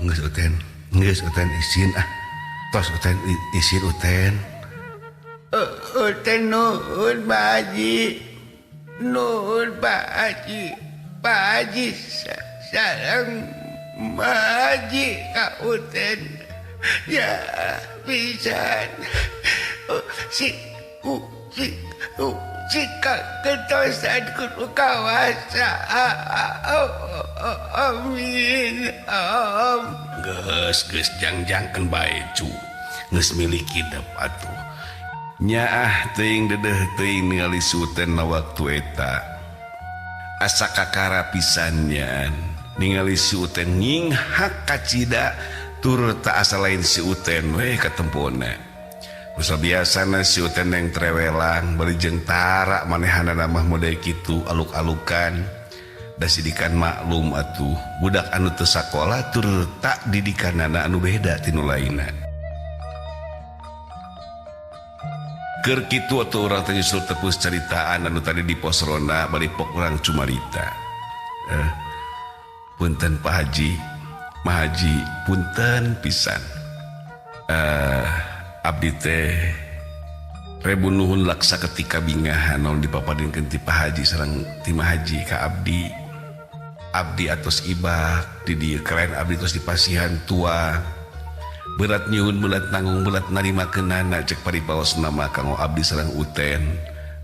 Geus Uten, geus Uten isin ah. Tos Uten isin Uten. Uten nuhun Pak Haji. Nuhun Pak Haji. Pak Haji sareng Pak Haji ka Uten. Ya pisan. Si u si u si ketosan kudu kawasa. Amin. Am. Geus geus jangjangkeun bae cu. Geus miliki dep atuh. Nyaah teuing dedeh teuing ningali si Uten na waktu eta. Asa kakara pisan nyaan ningali si Uten nginghak kacida tur tak asa lain si Uten we katempona. Usa biasana si Uten yang trewelang bari jeung tara manehanana mah model kitu aluk-alukan. Da sidikan maklum atuh budak anu teu sakola tur tak didikanana anu beda tinu lainna. Keur kitu atuh urang teh nyusul tepus caritaan anu tadi di pos ronda bari pok urang cumarita. Punten Pak Haji, Ma Haji, punten pisan. Abdi teh rebu nuhun laksa ketika bingahan naon dipapadinkeun ti Pak Haji sareng ti Ma Haji ka abdi. Abdi atos ibak di dieu keren abdi tos dipasihan tua. Berat nyuhun berat nanggung berat narimakeunana cek paripaos nama kanggo abdi sareng Uten.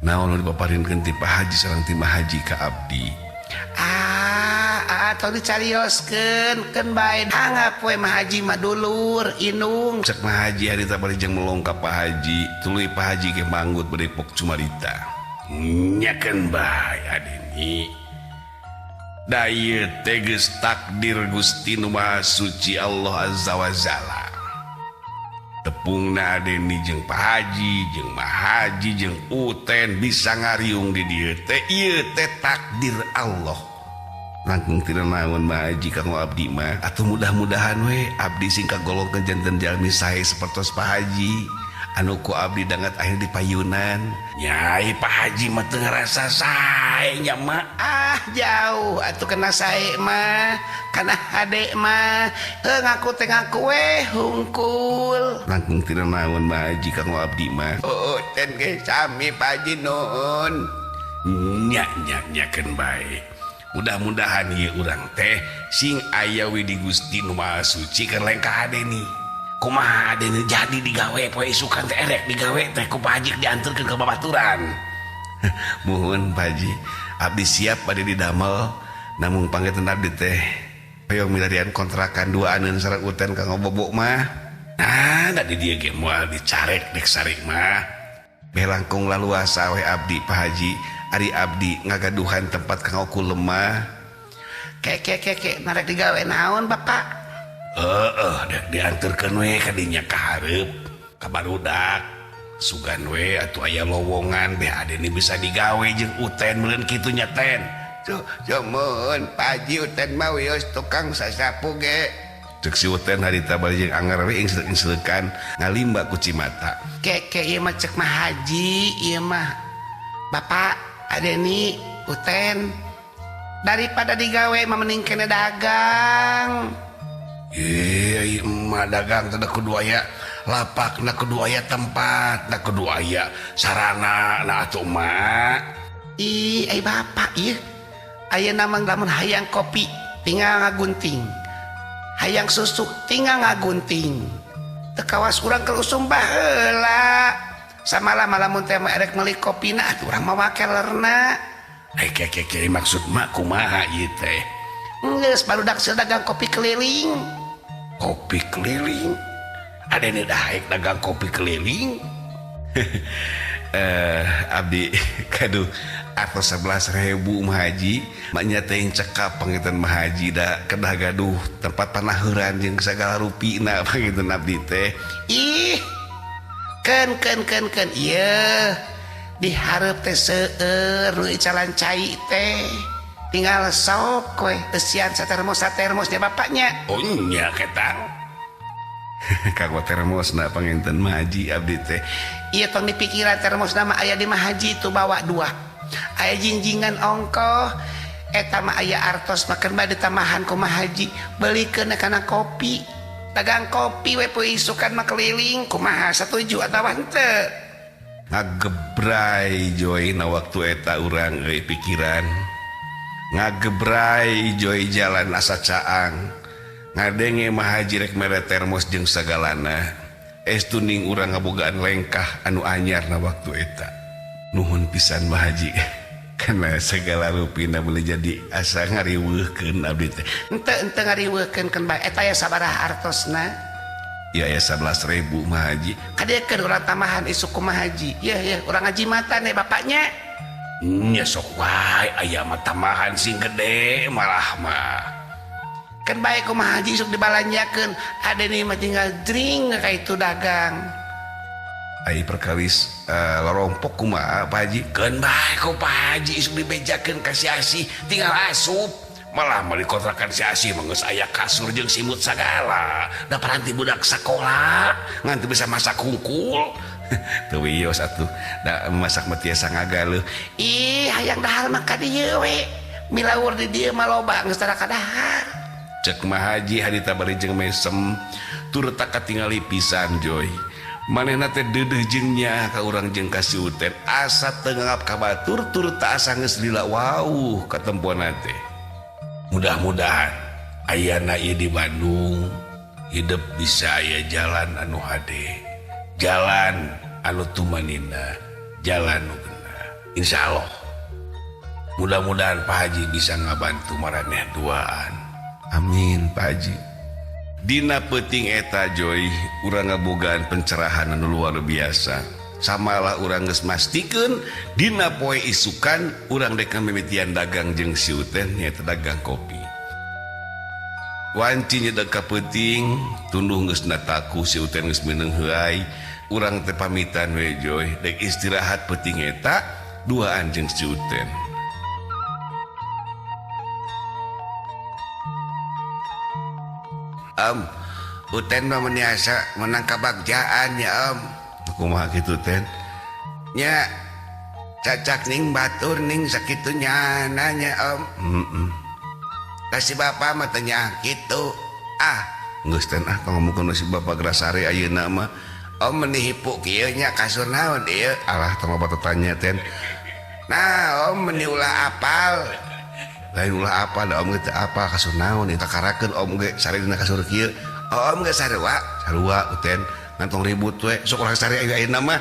Naon nu dipaparinkeun ti Pak Haji sareng ti Ma Haji ka abdi. Ah, atau dicarioskeun keun bae anggap we Ma Haji mah dulur indung. Cek Ma Haji harita bari jeung melong ka Pak Haji, tuluy Pak Haji ge manggut bari pok cumarita. Nyakeun bae Adeni. Da ieu teh geus takdir Gusti Nu Maha Suci Allah Azza wa Jalla. Tepungna Adeni jeung Pak Haji jeung Ma Haji jeung Uten bisa ngariung di dieu teh ieu teh takdir Allah. Langkung tina naon Ma Haji kanggo abdi mah atuh mudah-mudahan we abdi sing kagolongkeun janten jalmi sae sapertos Pak Haji anu ku abdi dangat akhir di payunan. Nyai Pak Haji mah teu ngarasa sae nya mah. Ah jauh atuh kena sae mah kana hade mah heuh ngaku teh ngaku we hungkul. Langkung tina naon Ma Haji kanggo abdi mah. Oh, ten ge sami Pak Haji nuhun. Nya nya nyakeun bae. Mudah-mudahan ieu urang teh sing aya widi Gusti Nu Maha Suci keur lengkah Adeni. Kumaha Adeni jadi digawe poe isukan teh erek digawe teh ku Pak Haji dianterkeun ka babaturan. Muhun Pak Haji, abdi siap bade didamel namung pangetan abdi teh hoyong milarian kontrakan duaaneun sareng Uten kanggo bobo mah. Nah, da di dieu ge moal dicarek dek sarik mah. Beh langkung laluasa we abdi Pak Haji, ari abdi ngagaduhan tempat kanggo kulem mah. Keke keke narek digawe naon Bapak? Heeh, dek dianterkeun we ka dinya ka hareup ka barudak. Sugan we atuh aya lowongan beh Adeni bisa digawe jeung Uten meureun kitu nya Ten. Tuh, sumuhun Pak Haji Uten mah wios tukang sasapu ge. Cek si Uten harita bari jeung anger we ingslek-ingsleukan ngalimba ku cimata. Keke ieu mah cek Mah Haji ieu mah. Bapak Adeni Uten daripada digawe mah mending kene dagang. Ye, emak dagang teh kudu aya lapak, na kudu aya tempat, na kudu aya sarana, na atuh emak. Ih, ai bapak ieu. Ayeuna mah lamun hayang kopi tinggal ngagunting. Hayang susu tinggal ngagunting. Teu kawas urang keur usum baheula. Samalah lamun teh mah erek meuli kopina atuh urang mah wakelerna. Ai keke ke maksud mak kumaha ieu teh? Geus barudak seueur dagang kopi keliling. Kopi keliling? Adeni daek dagang kopi keliling? Abdi kaduh atos 11.000 Mah Haji, maknya teh cekap panginten Mah Haji da kedah gaduh tempat panahuran jeung sagala rupina panginten abdi teh. Ih. Keun keun keun keun ieu dihareup teh seueur nu icalan cai teh. Tinggal sok we eusian satermos satermosnya bapaknya. Oh nya ketang. Kanggo termosna panginten Mah Haji abdi teh. Ieu tong dipikiran termosna mah aya di Mah Haji itu bawa dua. Aya jinjingan ongkoh. Eta mah aya artos makan bade tambahan kumaha haji belikeun kana kopi. Dagang kopi we poe isukan mah keliling kumaha satuju atawa henteu. Ngagebrai Joy na waktu eta urang euy pikiran. Ngagebrai Joy jalan asa caang. Ngadenge mah haji rek mere termos jeung sagalana. Estu ning urang ngabogaan lengkah anu anyar na waktu eta. Nuhun pisan Bah Haji. Karena segala rupina boleh jadi asa ngariweuhkeun abdi teh. Henteu ngariweuhkeun keun bae eta aya sabaraha artosna? Ya aya 11.000 Mah Haji. Kadekeun urang tambahan isuk kumaha haji. Yeuh yeuh urang ngajimatan we bapaknya. Nya sok wae aya mah tambahan sing gede malah mah. Keun bae kumaha haji isuk dibalanjakeun. Adeni mah tinggal jring ka itu dagang. Ai perkawis lorompok kumaha Pak Haji? Keun bae ku Pak Haji isuk dibejakeun ka si Asih tinggal asup. Malah meuli kontrakan si Asih mah geus aya kasur jeung simut sagala. Da paranti budak sakola ngan teu bisa masak hungkul. Teu wios atuh da masak mah tiasa ngagaleuh. Ih hayang dahar mah ka dieu we. Milaur di dieu mah loba geus tara kadahar. Cek Mah Haji harita bari jeung mesem tur tak katingali pisan Joy. Manehna teh deudeuh jeung nyaah ka urang jeung ka si Uten asa teu nganggap ka batur tur tak asa geus lila wauh katempoan teh. Mudah-mudahan ayana ieu di Bandung hidup bisa aya jalan anu hade, jalan anu tumanina, jalan nu bener. Insyaallah. Mudah-mudahan Pak Haji bisa ngabantu maraneh duaan. Amin Pak Haji. Dina peuting eta Joy urang ngabogaan pencerahan anu luar biasa. Samalah urang geus mastikeun dina poe isukan urang dek mimitian dagang jeung si Uten nyaeta dagang kopi. Wanci nyedek ka peuting tunduh geus nataku si Uten geus meunang heuay. Urang teh pamitan we Joy dek istirahat peuting eta duaan jeung si Uten. Om, Uten mah meniasa menang kabagjaan ya Om. Kumaha kitu Ten? Nya cacak ning batur ning sakitu nyana nya Om. Heeh. Kasih bapak mah teu nyaah kitu. Ah, geus Ten ah tong ngomongkeun si bapak Grasare ayeuna mah. Om meni hipu kieu nya kasur naon ieu? Alah tong loba tetanya Ten. Nah, Om meni ulah apal. Lain ulah apa da Om ge teu apa kasur naon ieu kakarakeun Om ge sare dina kasur kieu. Oh, Om ge sarua. Sarua Uten. Ngantong ribut we sok urang sare ayeuna mah.